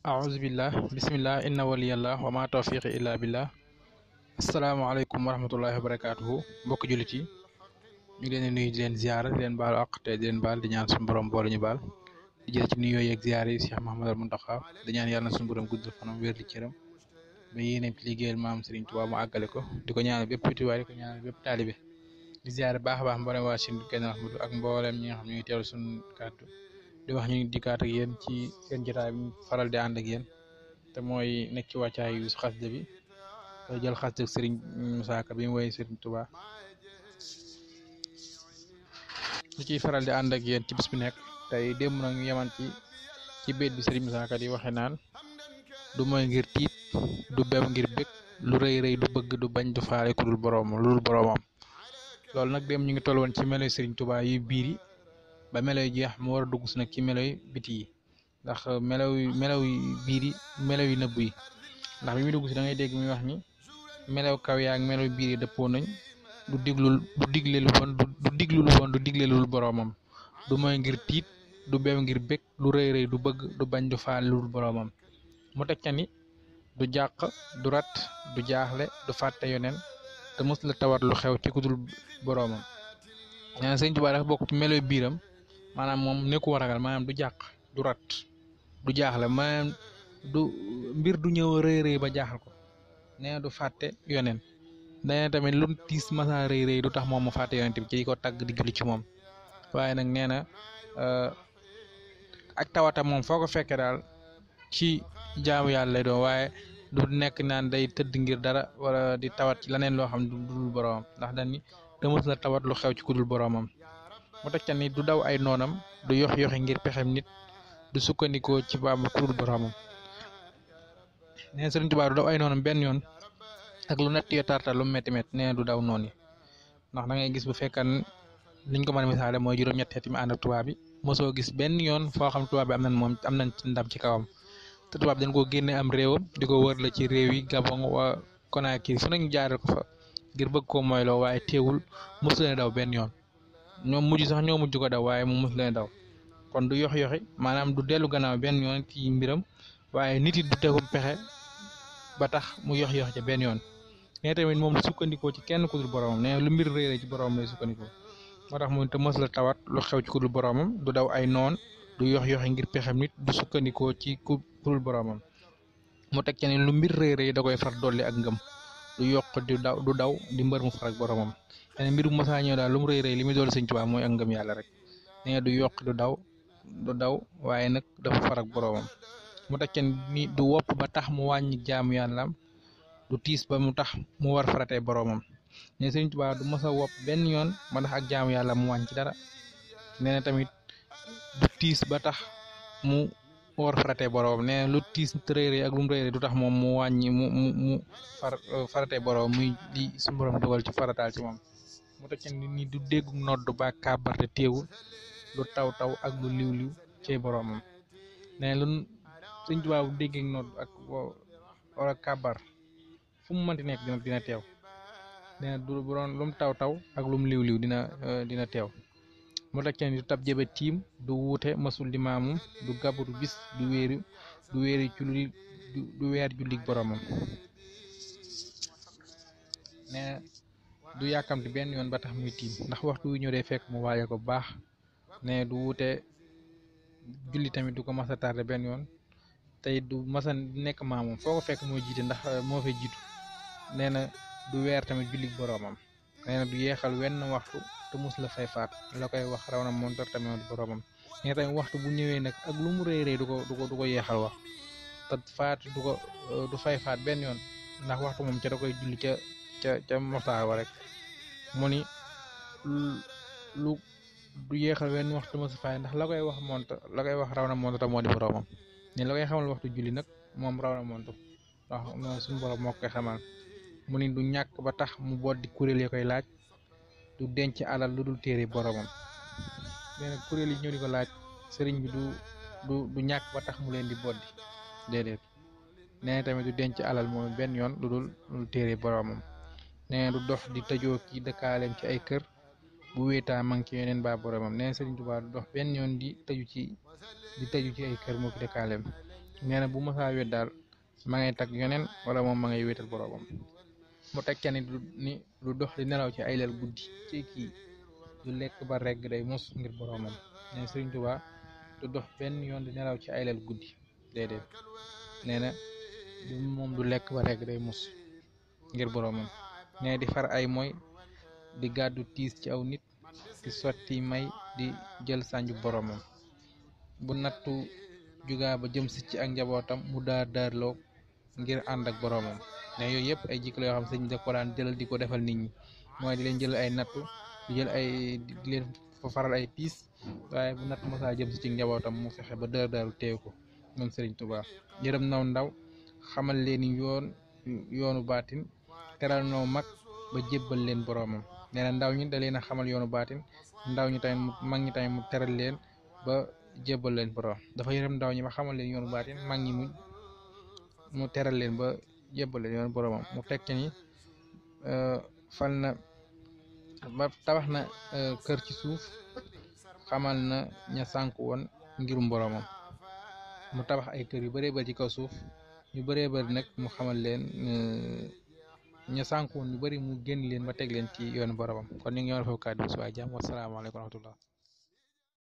Auzubillah bismillah inna waliyallah wa ma tawfiqi illa billah. Asalaamaaleykum wa rahmatullahi wa barakaatuhu mbokk jullit yi ñu leen di nuyu di leen ziar di leen baalu àq te di leen baal di ñaan suñu borom boole ñu baal di jël ci nuyoo yeeg ziar yi Cheikh Mouhamadou Mountakha di ñaan yàlla na suñu borom guddal fanam wér li cëram ba yéeneem ci liggéeyal maam Serigne Touba mu àggale ko di ko ñaanal bépp tuwaay di ko ñaanal bépp taalibe di ziar baax a baax mboolem waa Sine kenn Ahmadu ak mboolem ñi nga xam ñu ngi teewlu suñu kàddu di wax ñu ngi dikkaat ak yéen ci seen jotaay bi faral di ànd ak yéen te mooy nekk ci wàccaayu xasida bi jël xasida Serigne Moussa Ka bi mu woy Serigne Touba ñu ciy faral di ànd ak yéen ci bis bi nekk tey démb nag ñu yeman ci béet bi Serigne Moussa Ka di waxe naan du mooy ngir tiit du bew ngir bëgg lu rëy rëy du bëgg du bañ du faale ku dul boroomam lu dul boroomam loolu nag dem ñu ngi toll woon ci meloy Serigne Touba yu biir yi ba meloy jeex mu war a dugg si nag ci meloy biti yi ndax melaw biir yi melaw yu nëbb yi ndax bi muy dugg si da ngay dégg muy wax ni melaw kaw yaa ak melaw biir yi dëppoo nañ du digle lu bon du diglu lu bon du digle lu boroomam du mooy ngir tiit du beew ngir bëgg lu rëy rëy du bëgg du bañ du faal lu boroomam mu teg ca ni du jàq du rat du jaaxle du fàtte yoneen te mos la tawat lu xew ci ku dul boroomam nee na Sëñ Tuubaa dafa bokk ci meloy biiram maanaam moom nekku ragal maanaam du jàq du rat du jaaxle maanaam du mbir du ñëw rëy rëy ba jaaxal ko nee na du fàtte yoneen nee na tamit lu tiis masa rëy rëy du tax moom mu fàtte yonent bi ci ko tagg di julli ci moom waaye nag nee na ak tawatam moom foo ko fekkee daal ci jaamu yàlla lay doon waaye du nekk naan day tëdd ngir dara wala di tawat ci leneen loo xam du dul boroomam ndax dañ ni te mës la tawat lu xew ci ku dul boroomam mu teg ca ni du daw ay noonam du yox yoxi ngir pexem nit du sukkandikoo ci baamu ku dul boroomam nee na Sëriñ Tuubaa du daw ay noonam benn yoon ak lu nett yo tartar lu metti metti nee na du daw noon yi ndax da ngay gis bu fekkan liñ ko mën a misaale mooy juróom-ñetti at mi ànd ak tubaab bi mosoo gis benn yoon foo xam tubaab bi am nañ ndam ci kawam te tubaab dañ ko génne am réewam di ko wër la ci réew yi Gabon wa Conakry fu nañu jaaral ko fa ngir bëgg koo moyloo waaye teewul mosu leen daw benn yoon ñoom mujj sax ñoo mujj ko daw waaye mu mosu leen daw kon du yox yoxi maanaam du dellu gannaaw benn yoon ci mbiram waaye nit it du tegum pexe ba tax mu yox yox ca benn yoon nee tamit moom du sukkandikoo ci kenn ku dul boroomam nee lu mbir réere ci boroomam lay sukkandikoo moo tax mu te mos la tawat lu xew ci ku dul boroomam du daw ay noon du yox yoxi ngir pexem nit du sukkandikoo ci ku dul boroomam mu teg ca ne lu mbir réere da koy far dolli ak ngëm du yokk du daw di mbër mu far ak boroomam nee mbir bu mosaa ñëw daal lu mu rëy rëy li muy dool Sëñ Tuubaa mooy ak ngëm yàlla rek nee du yokk du daw waaye nag dafa far ak boroomam mu teg ca ni du wopp ba tax mu wàññi jaamu yàllaam du tiis ba mu tax mu war faratee boroomam ne Sëriñ Tuubaa du mos a wopp benn yoon ba tax ak jaamu yàlla mu wàññi ci dara nee na tamit du tiis ba tax mu war faratee boroomam nee na lu tiis rëy ak lu mu rëy du tax moom mu wàññi mu faratee boroomam muy li suñu borom dogal ci farataal ci moom mu teg ni du déggu nodd ba kàbbar te teewul lu taw ak lu liw ci boroomam nee lu Sëriñ Tuubaa bu déggee nodd ak wala kàbbar fu mu mënti nekk dina teew nee na du doon lu mu taw ak lu mu liw dina teew mu teg ci du tab jëbe tiim du wuute masul di maamum du gàbbatu bis du wéeri ci lu du weer jullig boroomam nee na du yàkkamti benn yoon ba tax muy tiim ndax waxtu wu ñëw dee fekk mu waaja ko baax nee du wuute julli tamit du ko masa tardé benn yoon tey du masa nekk maamum foo ko fekk mooy jiite ndax moo fay jiitu nee na du weer tamit jullig boroomam nee na du yeexal wenn waxtu te mus la fay faat la koy wax raw na montar tamit boroomam nee tamit waxtu bu ñëwee nag ak lu mu rëy du ko yeexal wax te faat du fay faat benn yoon ndax waxtu moom ca da koy julli ca moxtaar wa rek mu ni lu du yeexal wenn waxtu mos fay ndax la koy wax raw na montar moo di boroomam ne la koy xamal waxtu julli nag moom raw na montar wax moom suñu borom moo koy xamal mu ni du ñàkk ba tax mu boddi kuréel yi koy laaj du denc alal lu dul téere boroomam nee na kuréel yi ñëw di ko laaj sëriñ bi du ñàkk ba tax mu leen di boddi déedéet nee na tamit du denc alal moom benn yoon lu dul téere boroomam nee na du dox di tëjoo ki dëkkaaleem ci ay kër bu wéetaa ma ngi ci yeneen baa boroomam nee na Sëriñ Tuubaa du dox benn yoon di tëju ci ay kër moo ki dëkkaaleem nee na bu masaa wét daal ma ngay tag yeneen wala moom ma ngay wéetal boroomam. mu teg ca ni du dox di nelaw ci ay leel guddi ci kii du lekk ba regg day mus ngir boroomam. nee Sëriñ Tuubaa du dox benn yoon di nelaw ci ay leel guddi déedéet nee na moom du lekk ba regg day mus ngir boroomam. nee di far ay mooy di gàddu tiis ci aw nit di sotti may di jël sànju boroomam. bu nattu jugaa ba jëm si ci ak njabootam mu daarloo ngir ànd ak boroomam. ne yooyu yëpp ay jikko la yoo xam sëñ da ko daan jëlal di ko defal nit ñi mooy di leen jël ay nattu di jël ay di leen fa faral ay piis waaye bu natt mosaa jëm si ci njabootam mu fexe ba daaru teew ko moom Sëriñ Tuubaa. yërëm naw ndaw xamal leen yoonu baatin teral naw mag ba jébbal leen boroomam. nee na ndaw ñi da leen a xamal yoonu baatin ndaw ñi tamit mag ñi tamit mu teral leen ba jébbal leen boroom. dafa yërëm ndaw ñi ba xamal leen yoonu baatin mag ñi mu teral leen ba jébbal leen yoonu boroomam. mu tekki ni fal na ba tabax na kër ci suuf xamal na ña sànku woon ngirum boroomam. mu tabax ay kër yu bëree bëri ci kaw suuf ñu bëree bëri nag mu xamal leen ña sànku woon ñu bëri mu génn leen ba teg leen ci yoonu boroomam. kon ñu ngi yoon foofu kàddu si waaye jàmm wasalaamaaleykum wa rahmatullah.